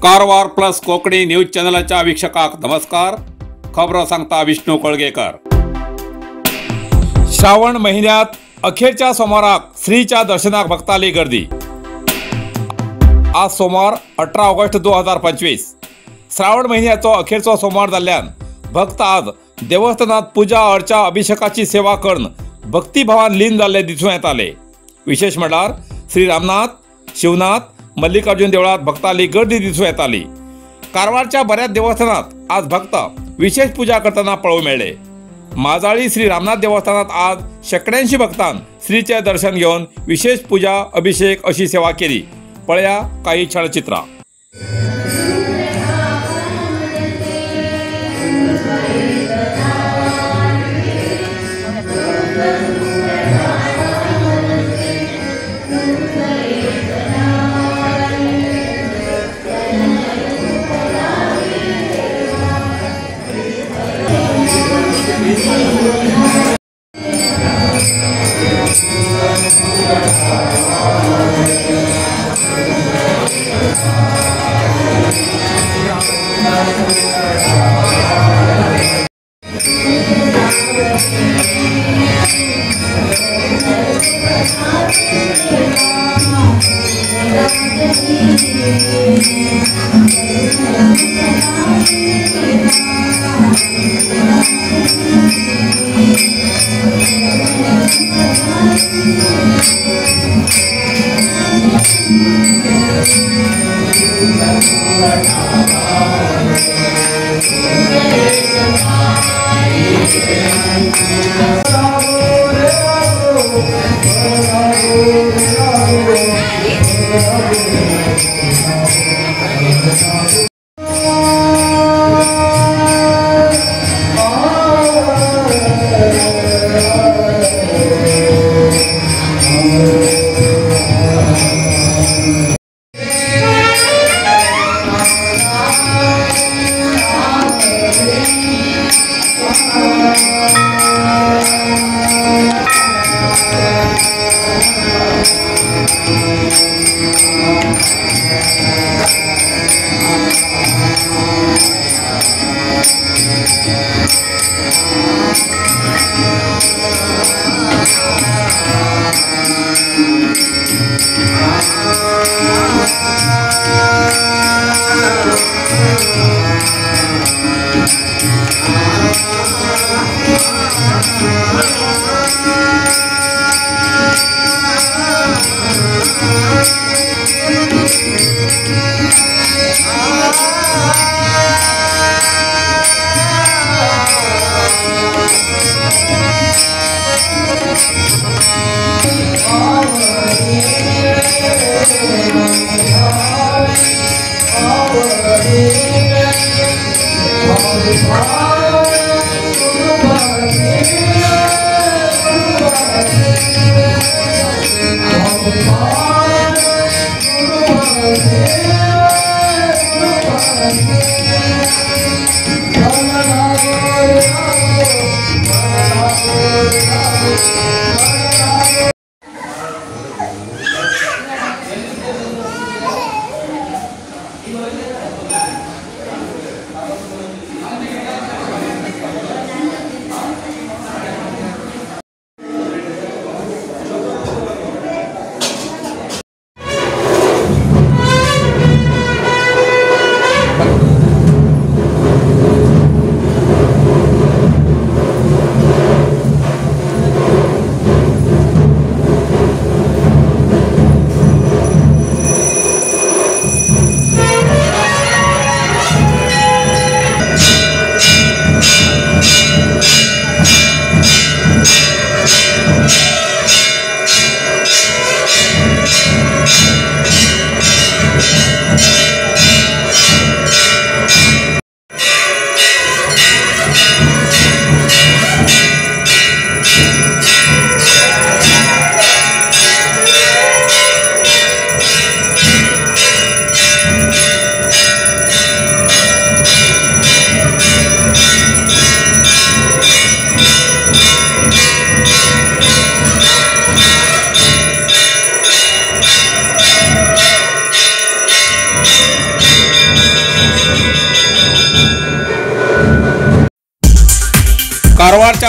Karwar plus Konkani news चॅनलाच्या वीक्षकांक नमस्कार। खबरो सांगता विष्णू कोळगेकर। श्रावण महिन्यात अखेरच्या सोमाराक श्रीच्या दर्शनाक भक्ताली गर्दी। आज सोमवार 18 ऑगस्ट 2025 श्रावण महिन्याचो अखेरचो सोमवार जाल्ल्यान भक्त आज देवस्थानात पूजा अर्चा अभिषेकाची सेवा करून भक्तिभावान लीन जाल्ले दिसून येताले। विशेष म्हळ्यार श्री रामनाथ, शिवनाथ, मल्लिकार्जुन देवळात भक्ताली गर्दी दिसून येताली। कारवारच्या बऱ्याच देवस्थानात आज भक्त विशेष पूजा करताना पळोवंक मेळ्ळे। माजाळी श्री रामनाथ देवस्थानात आज शेकड्यांशी भक्तांक श्रीचे दर्शन घेवन विशेष पूजा अभिषेक अशी सेवा केली। पळया काही छायाचित्रां।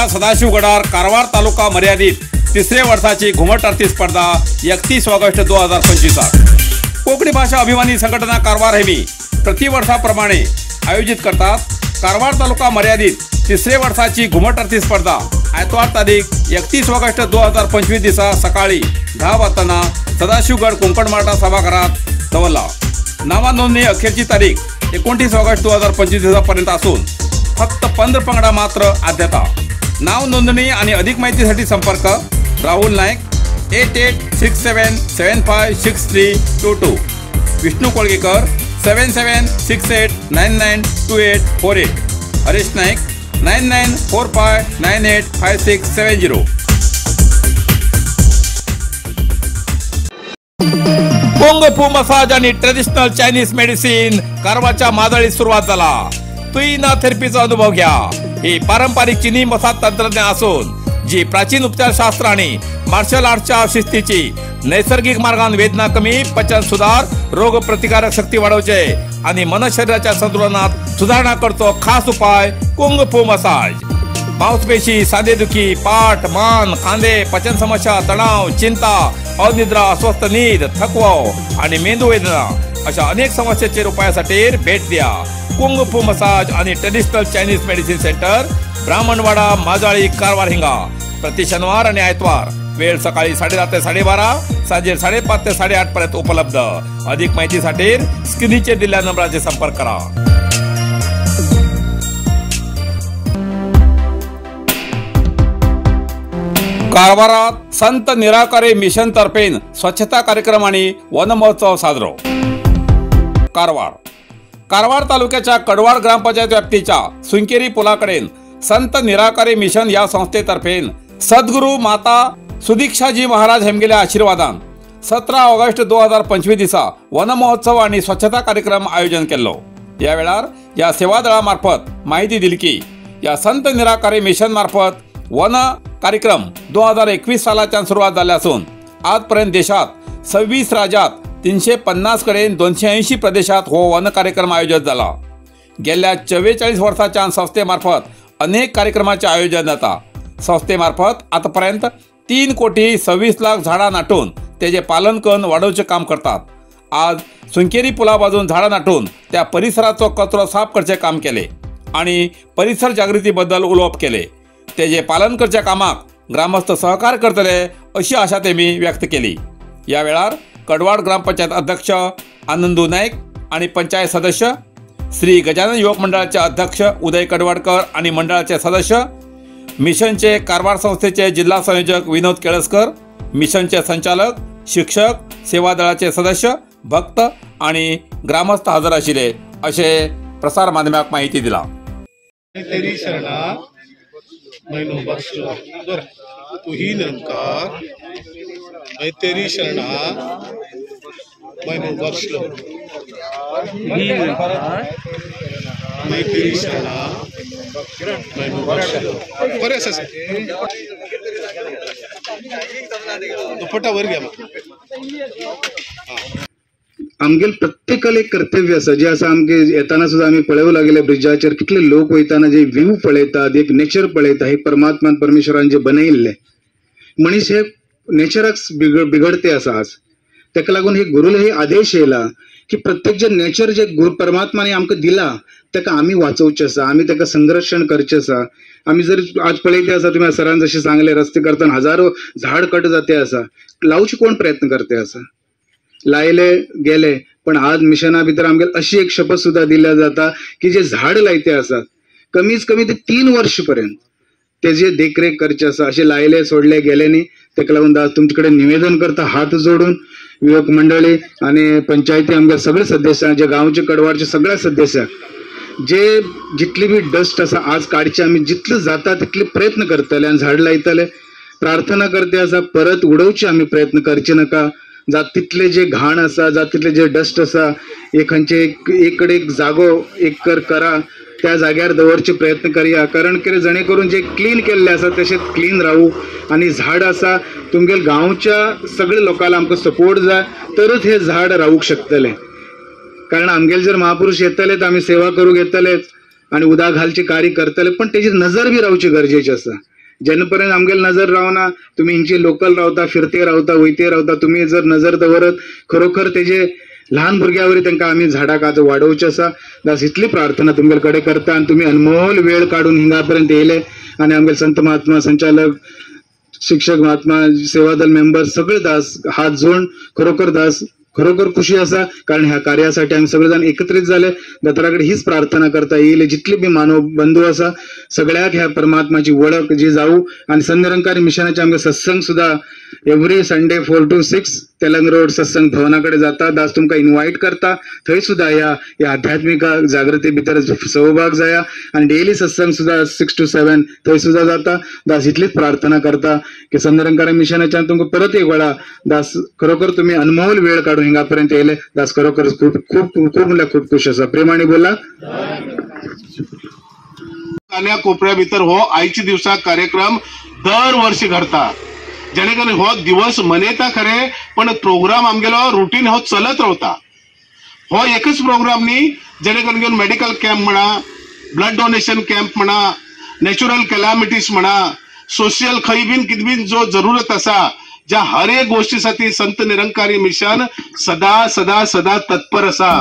कारवारच्या सदाशिवगडार कारवार तालुका मर्यादित तिसरे वर्षाची घुमट आरती स्पर्धा 31 ऑगस्ट 2025. कोकणी भाषा अभिमानी संघटना कारवार हेमी प्रतिवर्षाप्रमाणे आयोजित करतात कारवार तालुका मर्यादित तिसरे वर्षाची घुमट आरती स्पर्धा आयतवार तारीख 31 ऑगस्ट 2025 दिसा सकाळी 10 वाजताना सदाशिवगड कोंकण मराठा सभागृहात दवरला. नावानोंदणी अखेरची तारीख 29 ऑगस्ट 2025 दिवसापर्यंत असून फक्त 15 पंगडा मात्र आद्यता. नाव नोंदणी आणि अधिक माहितीसाठी संपर्क राहुल नाईक 8867 756322, विष्णू कोळगेकर 7768 992848, हरीश नाईक 9945 985670. कुंग फू मसाज आणि ट्रेडिशनल चायनीज मेडिसिन कारवारच्या मादळीत सुरुवात झाला. तुईना थेरपीचा अनुभव घ्या. ही पारंपरिक चिनी मसाज तंत्रज्ञान असून जी प्राचीन उपचारशास्त्र आणि मार्शल आर्टच्या शिस्तीची नैसर्गिक मार्गान वेदना कमी, पचन सुधार, रोग प्रतिकारक शक्ती वाढवचे आणि मन शरीराच्या संतुलनात सुधारणा करतो खास उपाय कुंग फू मसाज. मांसपेशी, सांधेदुखी, पाठ, मान, खांदे, पचन समस्या, तणाव, चिंता, अनिद्रा, अस्वस्थ नीद, थकवा आणि मेंदू वेदना अशा अनेक समस्यांचे उपायासाठी भेट द्या कुंग फू मसाज आणि traditional Chinese medicine centre, Brahmanwada, Majali, Karwar हिंगा. प्रति शनिवार आणि आयतवार वेळ सकाळी 10:30 ते 12:30, सांजे 5:30 ते 8:30 पर्यंत उपलब्ध. अधिक माहितीसाठी स्क्रीनचे दिलेल्या नंबराचे संपर्क करा. कारवारात संत निराकारी मिशन तर्फे स्वच्छता कार्यक्रम आणि वनमहोत्सव साजरो. कारवार कारवार तालुक्याच्या कडवाड ग्रामपंचायत व्याप्तीच्या सुंकेरी पुलाकडे संत निराकारी मिशन या संस्थेतर्फे सद्गुरू माता सुदीक्षाजी महाराज हेमगेल्या आशीर्वादान 17 ऑगस्ट 2025 दिसा वनमहोत्सव आणि स्वच्छता कार्यक्रम आयोजन केलो. या वेळार या सेवादळामार्फत माहिती दिली की या संत निराकारी मिशन मार्फत वन कार्यक्रम 2021 सालाच्यान सुरुवात झाले असून आजपर्यंत देशात 26 राज्यात 350 कडे 280 प्रदेशात हो वन कार्यक्रम आयोजित झाला. गेल्या 44 वर्षाच्या संस्थेमार्फत अनेक कार्यक्रमाचे आयोजन जाता. संस्थेमार्फत आतापर्यंत 3,26,00,000 झाडां नाटून त्याचे पालन करून वाढोवचे काम करतात. आज सुंकेरी पुला बाजून झाडां नाटून त्या परिसराचो कचरो साफ करचे काम केले आणि परिसर जागृतीबद्दल उलोवप केले. तेजे पालन करच्या कामाक ग्रामस्थ सहकार करतले अशी आशा तेमी व्यक्त केली. या वेळार कडवाड ग्रामपंचायत अध्यक्ष आनंदू नाईक आणि पंचायत सदस्य श्री गजानन युवक मंडळाचे अध्यक्ष उदय कडवाडकर आणि मंडळाचे सदस्य, मिशनचे कारवार संस्थेचे जिल्हा संयोजक विनोद केळसकर, मिशनचे संचालक, शिक्षक, सेवा दळाचे सदस्य, भक्त आणि ग्रामस्थ हजर आशिल्ले असे प्रसार माध्यमाक माहिती दिला. तेरी शरणा मैनू बख्श लो, तू ही निरंकार, मैं तेरी शरणा मैनू बख्श लो, मैं तेरी शरणा मैनू बख्श लो. बरे असं दुपट्टा वर घ्या. आमगेल प्रत्येकाला एक कर्तव्य आसा जे आसा आमगे येताना सुद्दां आमी पळोवंक लागले ब्रिजाचेर कितले लोक वयताना जे व्यू पळयतात, एक नेचर पळयता, हे परमात्मान परमेश्वरान जे बनयिल्ले मनीस हे नेचराक बिगडते आसा आज. ताका लागून हे गुरुले हे आदेश येयला की प्रत्येक जे नेचर जे गुरु परमात्माने आमकां दिला ताका आमी वाचोवचें आसा, आमी ताका संरक्षण करचें आसा. आमी जर आज पळयते आसा, तुमी सरान जशें सांगलें रस्ते करतना हजारो झाड कट जाते आसा, लावचे कोण प्रयत्न करते आसा, लायले गेले. पण आज मिशना भितर आमगे अशी एक शपथ सुद्धा दिल्या जाता की जे झाड लायते आसा कमीत कमी ते 3 वर्ष पर्यंत तेजे देखरेख करचे आसा, अशे लायले सोडले गेले न्ही. ताका लागून आज तुमचे कडेन निवेदन करता हात जोडून युवक मंडळी आणि पंचायती आमगे सगळे सदस्य जे गांवचे कडवाडचे सगळ्या सदस्यांक जे जितली बी डस्ट आसा आज काडचे आमी जितले जाता तितले प्रयत्न करतले आनी झाड लायतले. प्रार्थना करते आसा परत उडोवचे आमी प्रयत्न करचे नाका. जात तितले जे घाण आसा, जात तितले जे डस्ट आसा, एक खंयचे एक कडेन एक जागो एक करा, त्या जाग्यार दवरचे प्रयत्न करया. कारण कितें जेणे करून जे क्लीन केल्ले आसा तशेंच क्लीन रावू. आनी झाड आसा तुमगेल गांवच्या सगळे लोकांक आमकां सपोर्ट जाय तरच हे झाड रावूंक शकतले. कारण आमगेले जर महापुरुष येतले तर आमी सेवा करूंक येतलेच आनी उदक घालचे कार्य करतले, पण तेजी नजर बी रावची गरजेची आसा. जेन्ना पर्यंत आमगेले नजर रावना, तुमी हिंचे लोकल रावता, फिरते रावता, वयते रावता, तुमी जर नजर दवरत खरोखर तेजे ल्हान भुरग्या वरी तांकां आमी झाडां आज वाडोवचें आसा. दास इतली प्रार्थना तुमगे कडेन करता आनी तुमी अनमोल वेळ काडून हिंगा पर्यंत येयले आनी आमगेले संत महात्मा, संचालक, शिक्षक महात्मा, सेवादल मेंबर सगळे दास हात जोड खरोखर दास खरोखर खुशी आसा, कारण ह्या कार्यासाठी आमी सगळे जाण एकत्रित जाले. दत्तरा कडेन हीच प्रार्थना करता येयले जितले बी मानव बंधू आसा सगळ्याक ह्या परमात्माची वळख जी जावू. आनी संत निरंकारी मिशनाचे आमगे सत्संग सुद्दां every Sunday 4 to 6 Telang road सत्संग भवना कडेन जाता. दास तुमकां इनवायट करता, थंय सुद्दां ह्या ह्या आध्यात्मिक जागृती भितर सहभाग जाया आनी डेली सत्संग सुद्दां 6 to 7 थंय सुद्दां जाता. दास इतलीच प्रार्थना करता की संत निरंकारी मिशनाच्यान तुमकां परत एक वेळा दास खरोखर तुमी अनमोल वेळ काडून हिंगा पर्यंत येयले. दास खरोखर खूब खूब खूब म्हणल्यार खूब खुश आसा. प्रेमाने बोला. कान्या कोपऱ्या भितर हो आयचे दिवसा कार्यक्रम दरवर्षी घडता, जेणेकरून हो दिवस मनयता खरे पण प्रोग्राम आमगेलो रुटीन हो चलत रावता. हो एकच प्रोग्राम न्ही, जेणेकरून घेवन मेडिकल कॅम्प म्हणा, ब्लड डोनेशन कॅम्प म्हणा, नॅचरल कॅलामिटीज म्हणा, सोशल खंय बीन कितें बीन जो जरूरत आसा ज्या हर एक गोष्टीसाठी संत निरंकारी मिशन सदा सदा सदा तत्पर आसा.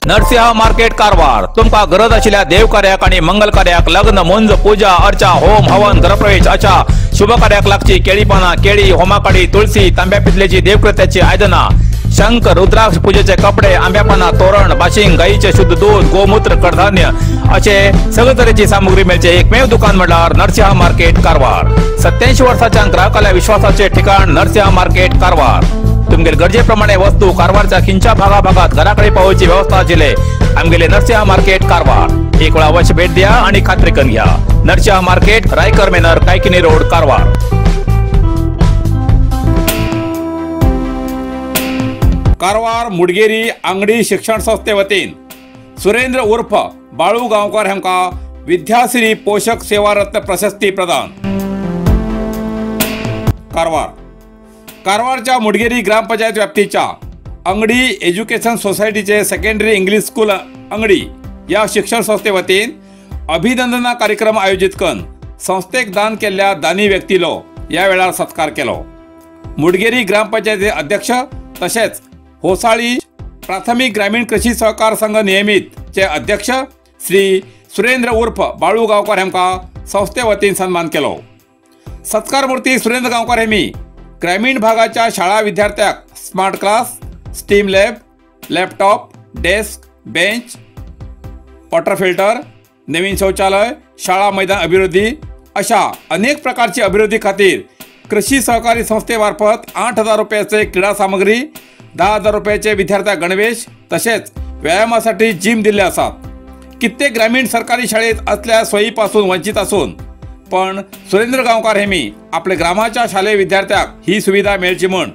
नरसिंह मार्केट कारवार तुमका गरज आशिल्ल्या देवकार्याक आनी मंगल कार्याक, लग्न, मुंज, पूजा अर्चा, होम हवन, गृहप्रवेश अशा शुभ कार्याक लागची केळी पानां, केळी, होमाकाडी, तुळसी, तांब्या पितलेची देवकृत्याची आयदनां, शंख, रुद्राक्ष, पूजेचे कपडे, आंब्या पानां, तोरण, बाशिंग, गायीचे शुद्ध दूध, गोमूत्र, कडधान्य असे सगळे तरेची सामुग्री मेळचे एकमेव दुकान म्हणल्यार नरसिंह मार्केट कारवार. 87 वर्साच्या ग्राहकाल्या विश्वासाचे ठिकाण नरसिंह मार्केट कारवार. तुमगेले गरजे प्रमाणे वस्तू कारवारच्या खिंच्या भागा भागात घराकडे पावोवची व्यवस्था आशिल्ले आमगेले नरसिंह मार्केट कारवार. एक वेळा अवश्य भेट द्या आणि खात्री करून घ्या. Narasimha market, Raikar manor, Kaikini road, Karwar. Karwar Mudgeri Angadi शिक्षण संस्थे वतीन सुरेंद्र उर्फ बाळू गांवकर हांकां विद्याश्री पोषक सेवारत्न प्रशस्ती प्रदान. कारवार कारवारच्या मुडगेरी ग्रामपंचायत व्याप्तीच्या अंगडी एज्युकेशन सोसायटीचे सेकंडरी इंग्लिश स्कूल अंगडी या शिक्षण संस्थे वतीन अभिनंदना कार्यक्रम आयोजित करून संस्थेक दान केल्ल्या दानी व्यक्तीलो या वेळार सत्कार केलो. मुडगेरी ग्रामपंचायतीचे अध्यक्ष तसेच होसाळी प्राथमिक ग्रामीण कृषी सहकार संघ नियमित चे अध्यक्ष श्री सुरेंद्र उर्फ बाळू गांवकर हांकां संस्थे वतीन सन्मान केलो. सत्कारमूर्ती सुरेंद्र गांवकर हेमी ग्रामीण भागाच्या शाळा विद्यार्थ्यांक smart class, STEAM lab, laptop, desk, bench, water filter, नवीन शौचालय, शाळा मैदान अभिवृद्धी अशा अनेक प्रकारची अभिवृद्धी खातीर कृषी सहकारी संस्थेमार्फत 8,000 रुपयाचे क्रीडा सामग्री, 10,000 रुपयाचे विद्यार्थ्यांक गणवेश तसेच व्यायामासाठी जिम दिल्ले आसात. कित्येक ग्रामीण सरकारी शाळेत असल्या सोयीपासून वंचित असून पण सुरेंद्र गांवकार हेमी आपले ग्रामाच्या शालेय विद्यार्थ्यांक ही सुविधा मेळची म्हूण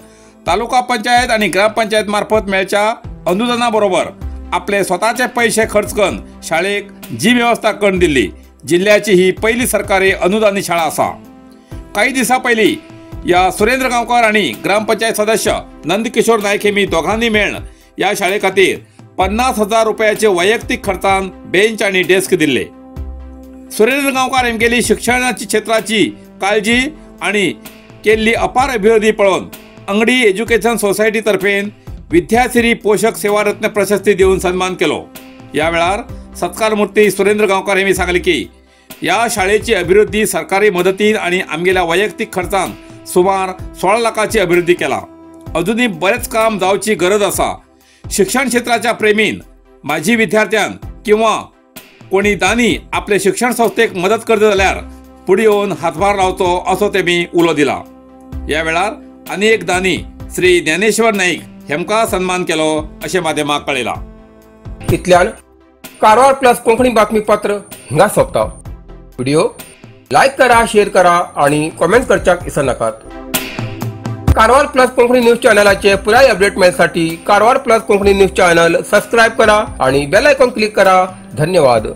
तालुका पंचायत आणि ग्रामपंचायत मार्फत मेळच्या अनुदानाबरोबर आपले स्वतःचे पैसे खर्च करून शाळेक जी व्यवस्था करून दिली. जिल्ह्याची ही पहिली सरकारी अनुदानी शाळा आसा. काही दिवसां पयलीं या सुरेंद्र गांवकर आणि ग्रामपंचायत सदस्य नंदकिशोर नायक हेमी दोघांनी मेळून या शाळे खातीर 50,000 रुपयाचे वैयक्तिक खर्चान बेंच आणि डेस्क दिले. सुरेंद्र गांवकार हेमगेली शिक्षणाची क्षेत्राची काळजी आणि केल्ली अपार अभिवृद्धी पळोवन अंगडी एज्युकेशन सोसायटी तर्फेन विद्याश्री पोषक सेवारत्न प्रशस्ती दिवन सन्मान केलो. या वेळार सत्कारमूर्ती सुरेंद्र गांवकार हेमी सांगले की या शाळेची अभिवृद्धी सरकारी मदतीन आणि आमगेल्या वैयक्तिक खर्चान सुमार 16 लाखाची अभिवृद्धी केला. अजूनही बरेच काम जावची गरज आसा. शिक्षण क्षेत्राच्या प्रेमीन माजी विद्यार्थ्यां किंवा कोणी दानी आपले शिक्षण संस्थेक मदत करता जाल्यार फुडें येवन हातभार लावचो असो तेमी उलो दिला. या वेळार आनी एक दानी श्री ज्ञानेश्वर नाईक हेमकां सन्मान केलो अशें माध्यमाक कळयलां. इतल्यान कारवार प्लस कोंकणी बातमीपत्र हिंगा सोंपता. व्हिडिओ लायक करा, शेअर करा आणि कॉमेंट करच्याक विसरनाकात. कारवार प्लस कोंकणी न्यूज चॅनलाचे पुराय update मेळसाठी Karwar plus Konkani news channel subscribe करा आणि बेल आयकॉन क्लिक करा. धन्यवाद.